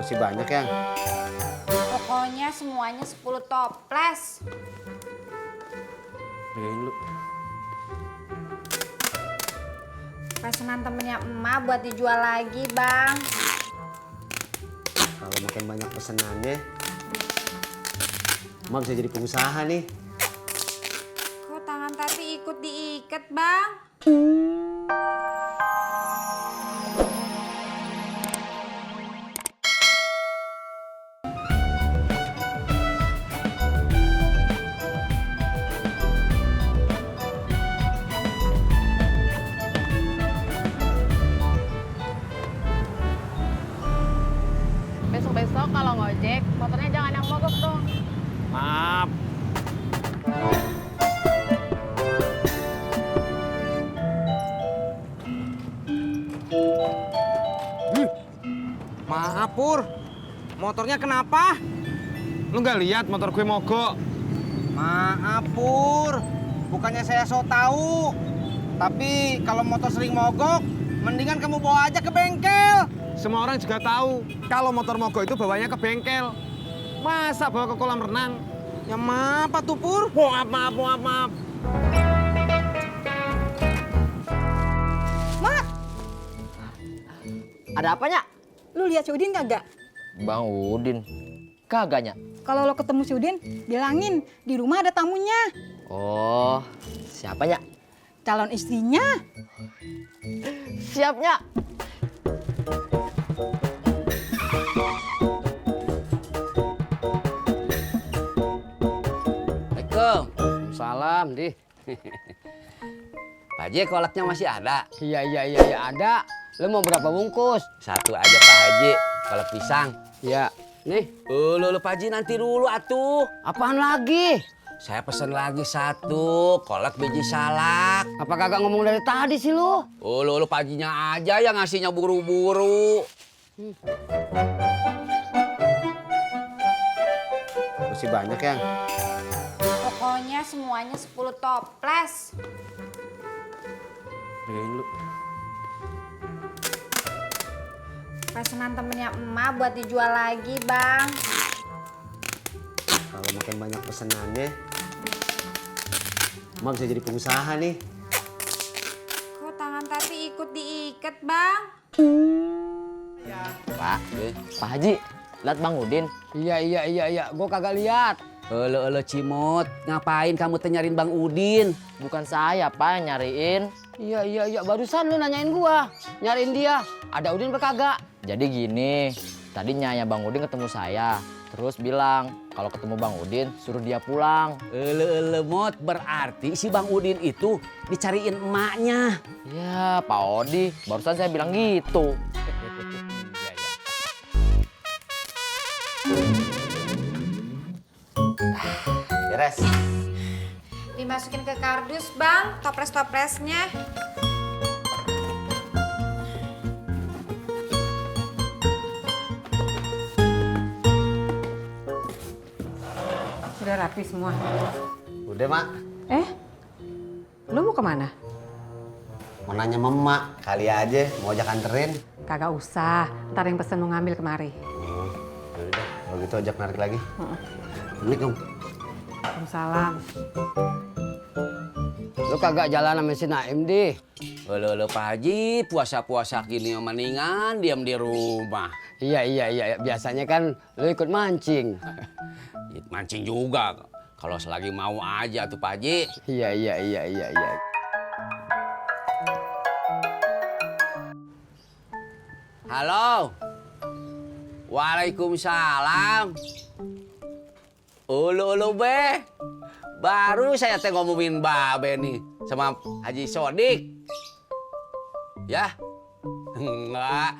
Masih banyak yang. Pokoknya semuanya 10 toples. Pegain lu. Pesanan temennya emak buat dijual lagi, Bang. Kalau makin banyak pesenannya, emak bisa jadi pengusaha nih. Kok tangan tati ikut diikat, Bang? Besok-besok kalau ngojek, motornya jangan yang mogok dong. Maaf. Maaf Pur, motornya kenapa? Lu nggak lihat motor gue mogok? Maaf Pur, bukannya saya so tahu. Tapi kalau motor sering mogok, mendingan kamu bawa aja ke bengkel. Semua orang juga tahu kalau motor mogok itu bawanya ke bengkel. Masa bawa ke kolam renang? Ya maaf tuh Pur. Maaf. Mak, Ada apanya? lu lihat si Udin kagak? Bang Udin. Kagaknya. Kalau lo ketemu si Udin, bilangin di rumah ada tamunya. Oh, siapanya? Calon istrinya. Siapnya. Assalamualaikum. Salam, Di. Pak Haji, kolaknya masih ada? Iya, ada. Lu mau berapa bungkus? Satu aja Pak Haji, kolak pisang. Iya. Nih, Lu Pak Haji nanti dulu atuh. apaan lagi? Saya pesen lagi satu, kolak biji salak. Apa kagak ngomong dari tadi sih lu? Lu Pak Hajinya aja yang ngasihnya buru-buru. Masih banyak yang. Pokoknya semuanya 10 toples. Pegain lu. Pesanan temennya emak buat dijual lagi, Bang. Kalau makin banyak pesenannya, emak bisa jadi pengusaha nih. Kok tangan tati ikut diikat, Bang? Pak, Pak Haji, lihat Bang Udin. Iya. Gua kagak lihat. Lu Cimot, ngapain kamu teh nyariin Bang Udin? Bukan saya, Pak, yang nyariin. Iya. Barusan lu nanyain gua. Nyariin dia. Ada Udin apa kagak? Jadi gini, tadi nyanya Bang Udin ketemu saya. Terus bilang, kalau ketemu Bang Udin, suruh dia pulang. Mot, berarti si Bang Udin itu dicariin emaknya. Ya, Pak Odi, barusan saya bilang gitu. Beres. Dimasukin ke kardus, Bang, toples-toplesnya. Sudah rapi semua. Udah, Mak. Lu mau kemana? Mau nanya sama emak. Kali aja mau ajak anterin. Kagak usah, ntar yang pesen mau ngambil kemari. Yaudah, kalau gitu ajak narik lagi. Assalamualaikum. Waalaikumsalam. Lu kagak jalan sama si Naim, Di? Lu Pak Haji, puasa-puasa gini mendingan diam di rumah. Iya. Biasanya kan lu ikut mancing. Mancing juga. Kalau selagi mau aja tuh Pak Haji. Iya. Halo. Waalaikumsalam. Ulu be. Baru saya teh ngomongin Babe nih sama Haji Sodik. Ya? Enggak.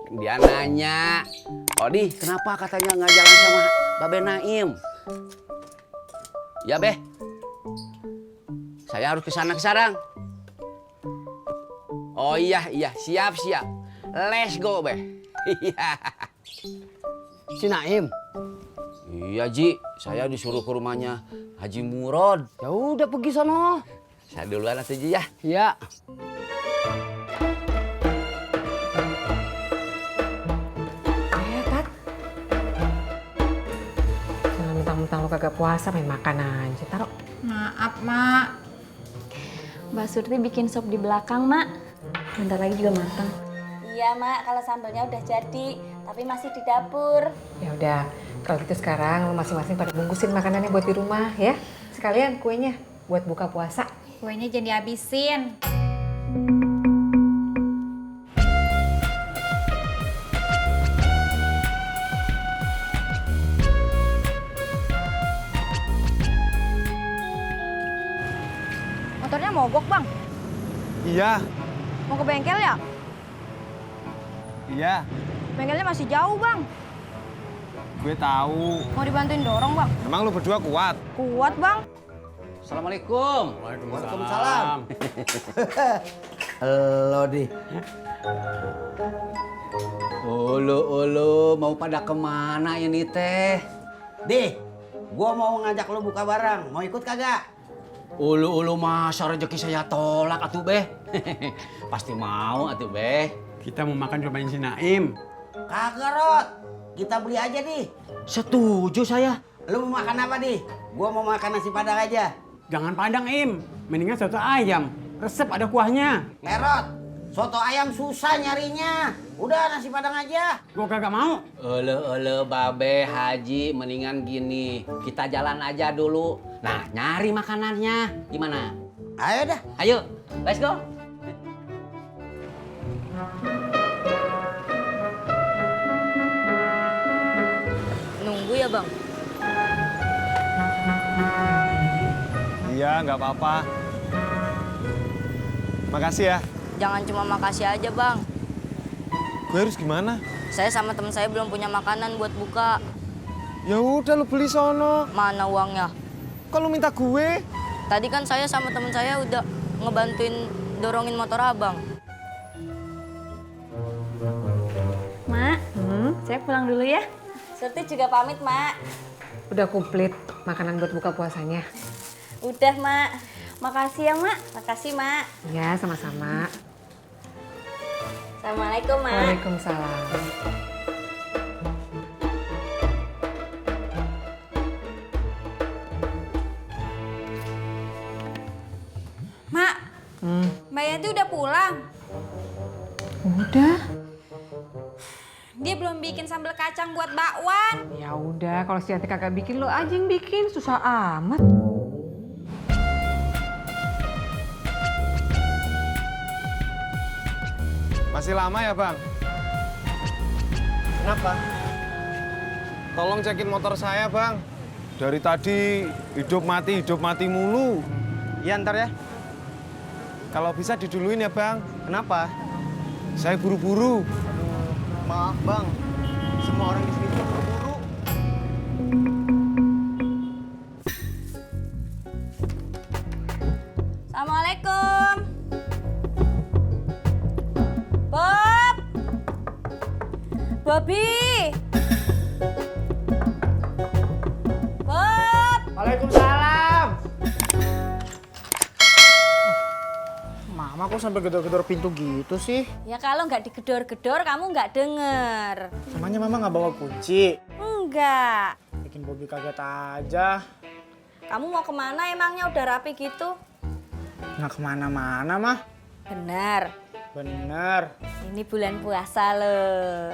Dia nanya, Odi, kenapa katanya nggak jalan sama Babe Naim? Ya, Be. Saya harus ke sana sekarang. Oh iya, siap. Let's go, Be. Iya. Si Naim. Iya, Ji. Saya disuruh ke rumahnya Haji Murod. Ya udah pergi sono. Saya duluan atuh, Ji ya. Iya. Tat, kagak puasa main makan aja. Taruh. Maaf, Mak. Mbak Surti bikin sop di belakang, Mak. Bentar lagi juga matang. Iya, Mak, kalau sambalnya udah jadi, tapi masih di dapur. Ya udah, kalau gitu sekarang lo masing-masing pada bungkusin makanannya buat di rumah ya. Sekalian kuenya buat buka puasa. Kuenya jangan dihabisin. Motornya mogok, Bang. Iya, Mau ke bengkel ya? iya, Bengkelnya masih jauh, Bang. gue tahu. Mau dibantuin dorong, Bang? Emang lu berdua kuat? Kuat, Bang. Assalamualaikum. Waalaikumsalam. Halo, Di. Ulu, mau pada kemana ini teh? Di, gua mau ngajak lu buka barang. Mau ikut kagak? Ulu, masa rezeki saya tolak atuh beh. Pasti mau atuh beh. Kita mau makan cobain si Naim. Kagak, Rot. Kita beli aja, Di. Setuju saya. Lu mau makan apa, Di? Gua mau makan nasi padang aja. Jangan padang, Im. Mendingan soto ayam. Resep ada kuahnya. Lerot, soto ayam susah nyarinya. Udah nasi padang aja. Gua kagak mau. Ulu, babe, haji, mendingan gini. Kita jalan aja dulu. Nah, nyari makanannya. Gimana? Ayo dah. Ayo, let's go. Nunggu ya, Bang? Iya, nggak apa-apa. Makasih ya. Jangan cuma makasih aja, Bang. Gue harus gimana? Saya sama teman saya belum punya makanan buat buka. Ya udah lu beli sono. Mana uangnya? Kalau minta gue, Tadi kan saya sama teman saya udah ngebantuin dorongin motor Abang. Mak, saya pulang dulu ya. Surti juga pamit, Mak. Udah komplit makanan buat buka puasanya. Udah, Mak. Makasih ya, Mak. Makasih, Mak. Ya, sama-sama. Assalamualaikum, Mak. Waalaikumsalam. Mak, Mbak Yanti udah pulang. Udah. Dia belum bikin sambal kacang buat bakwan. Ya udah, kalau si Yanti kagak bikin, lo aja yang bikin. Susah amat. masih lama ya bang? Kenapa? Tolong cekin motor saya bang. Dari tadi hidup mati mulu. Iya, ntar ya. Kalau bisa diduluin ya bang. Kenapa? Saya buru-buru. Maaf, Bang. Semua orang di sini juga buru-buru. Assalamualaikum. Bob. Bobby. Bob. Waalaikumsalam. Mama kok sampai gedor-gedor pintu gitu sih? Ya kalau nggak digedor-gedor kamu nggak denger. Namanya Mama nggak bawa kunci. Enggak. Bikin Bobby kaget aja. Kamu mau kemana emangnya udah rapi gitu? Nggak kemana-mana, Mah. Benar. Bener. Ini bulan puasa loh.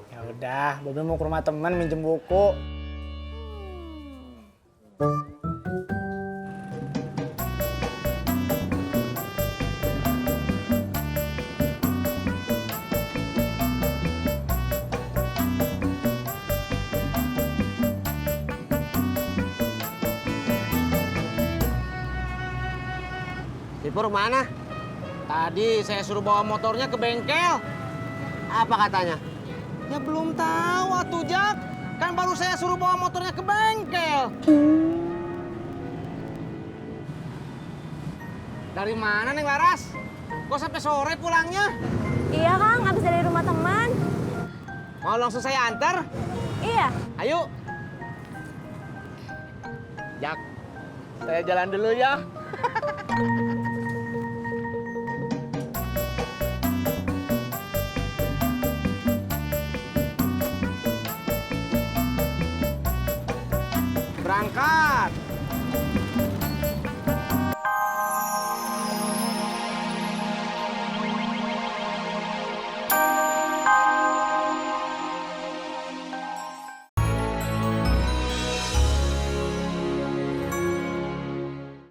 Ya udah, Bobby mau ke rumah teman minjem buku. Pur mana? Tadi saya suruh bawa motornya ke bengkel. Apa katanya? Ya belum tahu atuh Jak. Kan baru saya suruh bawa motornya ke bengkel. Dari mana Neng Laras? Kok sampai sore pulangnya? Iya Kang, habis dari rumah teman. Mau langsung saya antar? Iya. Ayo. Jak, saya jalan dulu ya.